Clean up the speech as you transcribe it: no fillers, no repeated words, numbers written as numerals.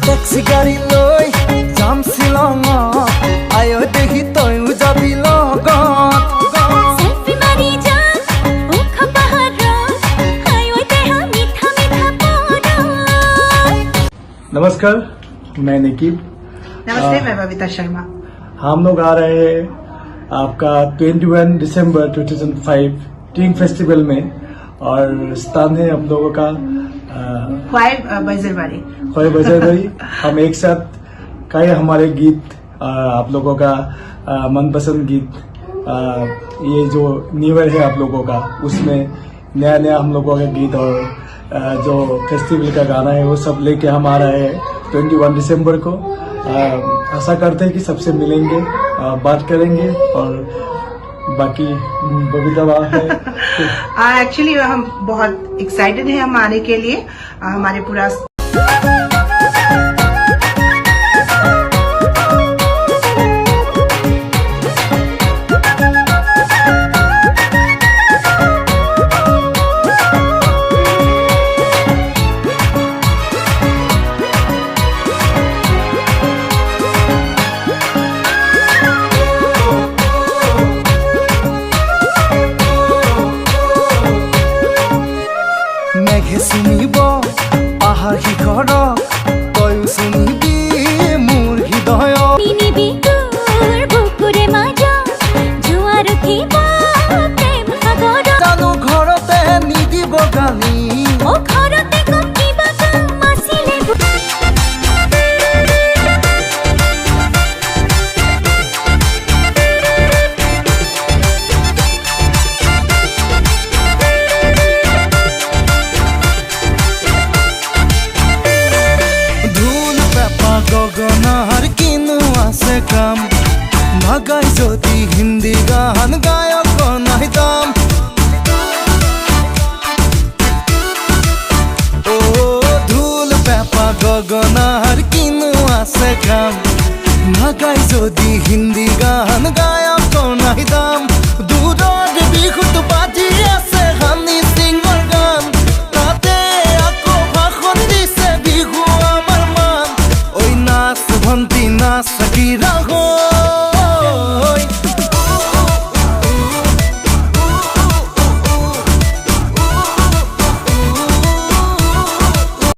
Taxi গাড়ী লৈ যাম শ্বিলঙত, আয় দেহি, তয়ো যাবি লগত। চেলফি মাৰি যাম ওখ পাহাৰত, আই ঐ দেহা মিঠা মিঠা পৰত। नमस्कार, मैं निकीब। नमस्ते, मैं बबीता शर्मा। हम लोग आ रहे हैं आपका 21 दिसंबर 2005 टिंग फेस्टिवल में और स्थान है हम लोगों का ख्वाई बजरबारी। खोए बजरबारी। हम एक साथ कई हमारे गीत, आप लोगों का मनपसंद गीत, ये जो न्यू ईयर है आप लोगों का, उसमें नया नया हम लोगों का गीत और जो फेस्टिवल का गाना है, वो सब लेके हम आ रहे हैं 21 दिसंबर को। आशा करते हैं कि सबसे मिलेंगे, बात करेंगे और बाकी बबीता बा है। एक्चुअली हम बहुत एक्साइटेड हैं हम आने के लिए। हमारे पूरा মেঘে চুমিব পাহাৰ শিখৰ, তয়ো চুমিবি মোৰ হৃদয়। নিনিবি তোৰ বুকুৰে মাজত, জোৱাৰ উঠিব প্ৰেম সাগৰত। জানো ঘৰতে নিদিব গালি। অ ঘৰতে কম কিবা কাম আছিলে। ঢোল পেঁপা গগনাৰ কিনো আছে কাম? নাগাই যদি হিন্দী গান, গায়ক নাই দাম। অ ঢোল পেঁপা গগনাৰ কিনো আছে কাম? নাগাই যদি হিন্দী গান, গায়ক নাই দাম। দূৰৰ বিহুত বাজি আছে হানি সিঙৰ গান, তাতে আকৌ ভাষণ দিছে বিহু আমাৰ মান। ঐ নাচ ভন্টি নাচ, কিৰা